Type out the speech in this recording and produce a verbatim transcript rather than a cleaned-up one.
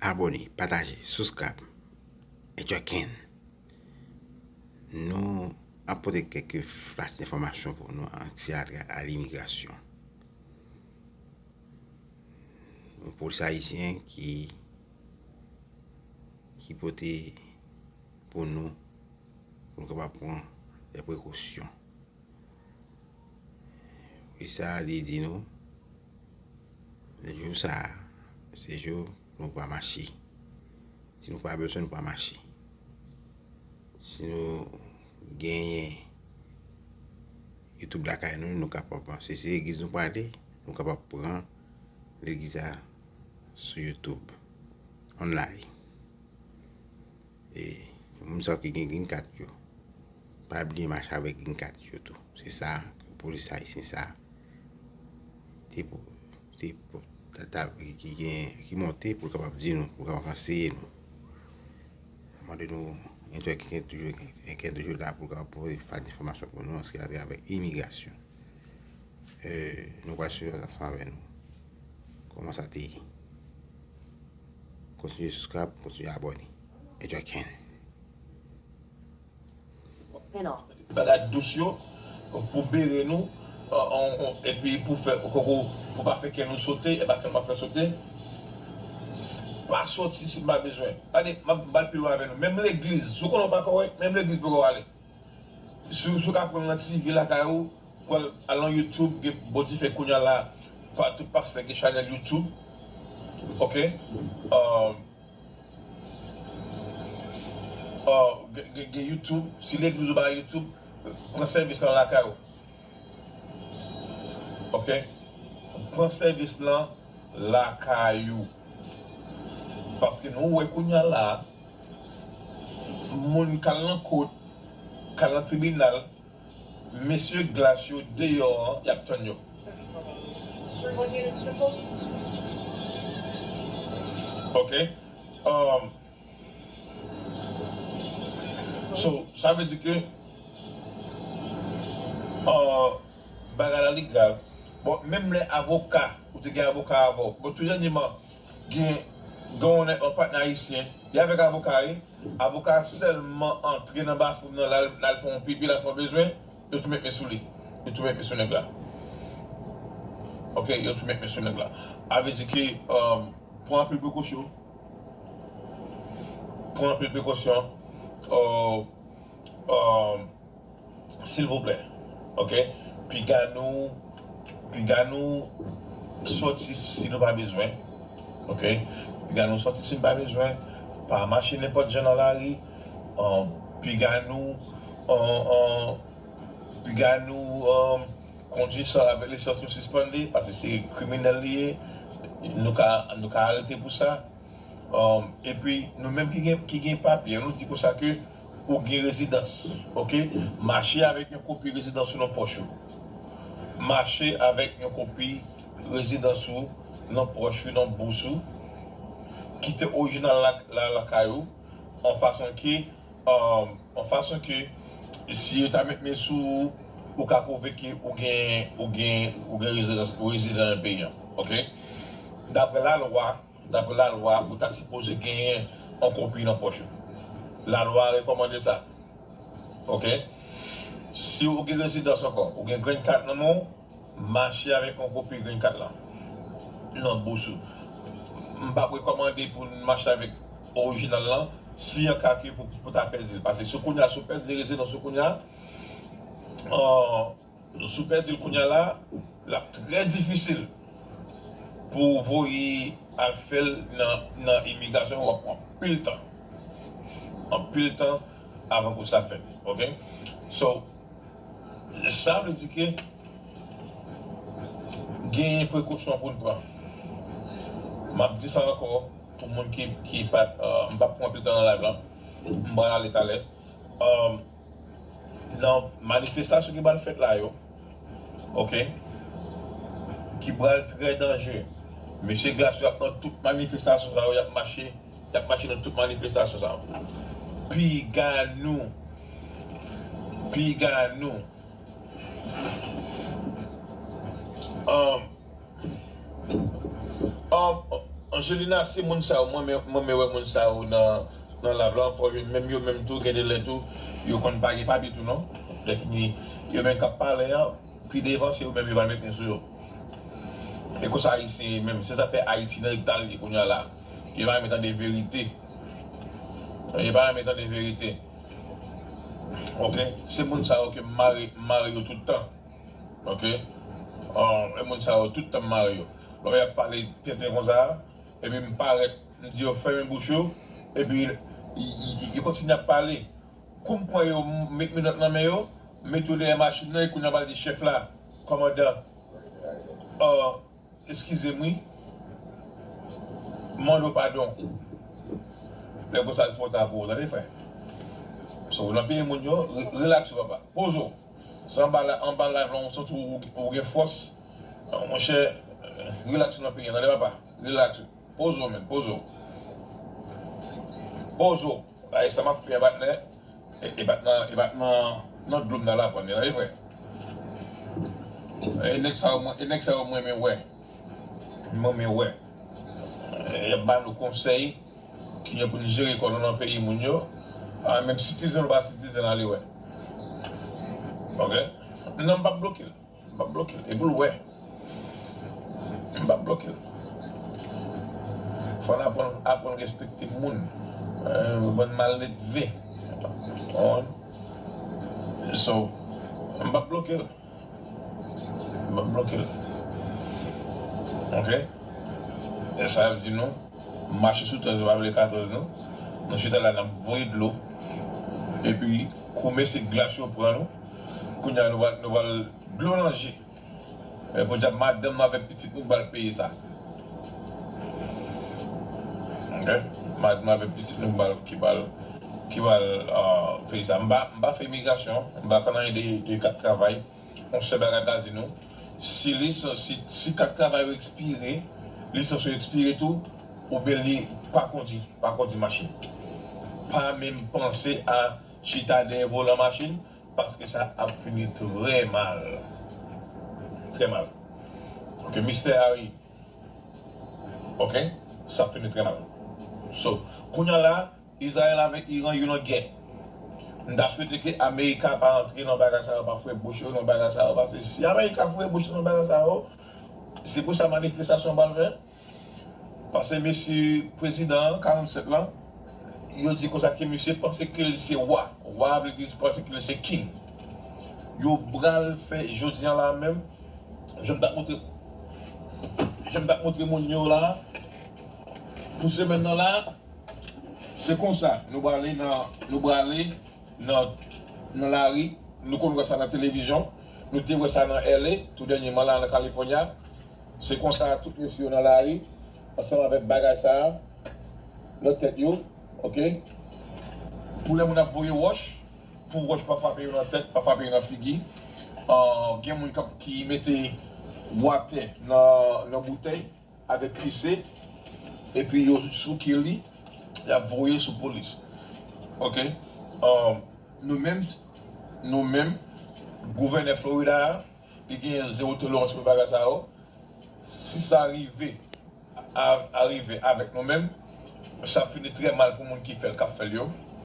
Abòne, pataje, subscribe. Enjoy Ken. Nou ap pote kèk flash enfòmasyon pou nou an ki atè a imigrasyon. Yon polis ayisyen ki ki pote pou nou, pou nou kapab pran de prekosyon. E sa, li di nou, jou sa a, se jou pou nou pa mache. Si nou pa bezwen, nou pa mache. Si nou genyen YouTube lakay nou, nou kapab, si se legliz nou prale, nou kapab pran legliz la sou YouTube, online. E moun sa yo ki gen green card yo, pa bliye mache avèk green card yo tou. Se sa ke polis ayisyen sa te pou, te pou, ta, ta, ki gen, ki monte pou l kapab di nou, pou l kapab anseye nou. Mande nou, entèlektyèl toujou, entèlektyèl toujou la pou l kapab pote fè enfòmasyon pou nou, ansanm avèk imigrasyon. E, nou pral swiv ansanm avè nou kòman sa te ye. Kontinye subscribe, kontinye abòne. Enjoy Ken. Ti bagay dous yo pou bere nou, epi pou fè koko, pou pa fè kè nou sote, e pa kè nou ap fè sote. Pa soti si m pa bezwen. Gade, m ap ba l pi lwen avè nou. Menm legliz, si w konnen w pa kòrèk, menm legliz poko ale. Si w ka pran nan T V lakay ou, pran al nan YouTube, gen bon dife kounye a la, pa tout pastè gen chanèl YouTube. Ok. Gen YouTube, si legliz ou pa YouTube, pran sèvis lan lakay ou. Ok. Pran sèvis lan lakay ou. Paske nou wè kounye a la, moun k al nan kot, k al nan tribinal, mesye glas yo deyò an, y ap tann yo. Ok. So, sa vle di ke bagay la li grav. Bon, menm lè avoka, ou te gen avoka avè w. Bon, tou dènyèman, gen, gen yon nèg, yon patnè ayisyen, li avèk avoka, wi. Avoka sèlman antre nan bafoum nan, l al, l al fè yon pipi, l al fè yon bezwen, yo tou met men sou li. Yo tou met men sou nèg la. Ok, yo tou met men sou nèg la. A vle di ke, pran anpil prekosyon. Pran anpil prekosyon. Silvouplè. Ok. Piga nou, piga nou sòti si nou pa bezwen. Ok. Piga nou sòti si nou pa bezwen. Pa mache nenpòt jan nan lari. Piga nou, piga nou kondwi san avèk lisans nou sispann li, paske se kriminèl li ye. Nou ka, nou ka arete pou sa. Epi, nou menm ki gen, ki gen papye, nou di konsa ke ou gen rezidans, ok? Mache avèk yon kopi rezidans ou nan pòch ou. Mache avèk yon kopi rezidans ou nan pòch ou, nan bous ou. Kite orijinal la, la, lakay ou, an fason ke, an fason ke si yo ta met men sou ou, ou ka pwouve ke ou gen, ou gen, ou gen rezidans, ou rezidan nan peyi an, ok? Daprè lalwa, Daprè lalwa, ou ta sipoze genyen yon kopi nan pòch ou. Lalwa rekòmande sa. Ok? Si ou gen rezidans ankò, ou gen green card nan men w, mache avèk yon kopi green card la nan bous ou. M p ap rekòmande pou n mache avèk orijinal lan, si an ka ke pou, pou ta pèdi l. Paske si w kounye a, si w pèdi rezidans ou kounye a, euh, Si w pèdi l kounye a la, l ap trè difisil pou w voye al fè l nan, nan imigrasyon, w ap pran anpil tan. Anpil tan avan pou sa fèt, ok? So, sa vle di ke genyen prekosyon pou n pran. M ap di sa ankò pou moun ki, ki pa, euh, m p ap pran anpil tan nan live la. M pral ale talè. Euh, nan manifestasyon ki pral fèt la yo, ok, ki pral trè danjere. Mesye Glas yo ap nan tout manifestasyon sa yo, y ap mache, y ap mache nan tout manifestasyon sa yo. Piga nou, piga nou. Um, um, Angelina, se moun sa yo, mwen men, mwen men wè moun sa yo nan, nan live la, fò yo, menm yo menm tou, gen de lè tou, yo konn pa gen papye tou non. Lè fini, yo menm k ap pale an, pi devan, se yo menm yo pral met men sou yo. E konsa Ayisyen ye menm, se zafè Ayiti nan li t al ye kounye a la. Yo pa renmen tande verite. Yo pa renmen tande verite. Ok? Se moun sa yo ke m mare, m mare yo tout tan. Ok? E moun sa yo tout tan m mare yo. Lè y ap pale tenten konsa, epi m parèt, m di yo fèmen bouch yo, epi y, y, y, y kontinye ap pale. Kou m pran yo, m met menòt nan men yo, m met yo dèyè machin nan, e kounye a m al di chèf la, kòmandan, eskize m wi, m mande w padon. Lè konsa l twò ta pou ou, tande frè. So, nan peyi moun yo, re- relax ou papa. Poze w. Se anba la, anba live la, ou santi ou, ou gen fòs. Monchè, relax ou nan peyi an, tande papa. Relax ou. Poze w, men, poze w. Poze w. Ay, sa m ap fè a, patnè. E, e pa t nan, e pa t nan, nan dlo m nan lavann li, tande frè. E nèg sa yo, mwen, e nèg sa yo, mwen renmen wè. Mwen renmen wè. E, y ap ba nou konsèy, kijan pou n jere kò nou nan peyi moun yo. A, menm citizen ou pa citizen, ale wè. Ok? Non, m p ap bloke l. M p ap bloke l. E pou l wè. M p ap bloke l. Fò n aprann, aprann respekte moun. Eh, bann malelve. Konprann? So, m p ap bloke l. M p ap bloke l. Ok? E sa y ap di nou, mache sou trèz yo pa vle katòz nou. Nou chita la, n ap voye dlo. Epi, koumen se glas yo pran nou. Kounye a, nou pral, nou pral dlo nan je. E podyab madanm nou avèk pitit nou k pral peye sa. Ok? Madanm nou avèk pitit nou k pral, ki pral, ki pral, ah, peye sa. M pa, m pa fè imigrasyon, m pa konn anyen de, de kat travay. Yon sèl bagay m ka di nou, si lisans, si, si kat travay ou ekspire, lisans ou ekspire tou, oubyen li pa kondi, pa kondi machin. Pa menm panse a chita dèyè volan machin, paske sa ap fini trè mal. Trè mal. Ok, mistè Harry. Ok? Sa ap fini trè mal. So, kounye a la, Izrayèl avèk Iran, yo nan gè. M ta swete ke Amerika pa antre nan bagay sa yo, pa fouye bouch yo nan bagay sa yo, paske si Amerika fouye bouch yo nan bagay sa yo, se pou sa manifestasyon pral fè. Paske mesye prezidan an, karannsèt lan, yo di konsa ke misye panse ke li se wa. Wa vle di panse ke li se king. Yo pral fè jodi a la menm, jan m t ap montre, jan m t ap montre moun yo la, pou semèn nan la, se konsa, nou prale nan, nou prale nan, nan lari, nou konn wè sa nan televizyon, nou te wè sa nan L A, tou dènyèman la nan California. Se konsa tout mesye yo nan lari, ansanm avèk bagay sa a nan tèt yo, ok? Pou lè moun ap voye wòch, pou wòch pa frape yo nan tèt, pa frape yo nan figi. Ah, gen moun k ap, ki mete watè nan, nan boutèy, avèk pise, epi yo souke li, y ap voye sou polis. Ok? Um, nou menm, nou menm, gouvènè Florida a, li gen zewo tolerans pou bagay sa yo. Si sa rive, a, arive avèk nou menm, sa fini trè mal pou moun ki fè l, k ap fè l yo.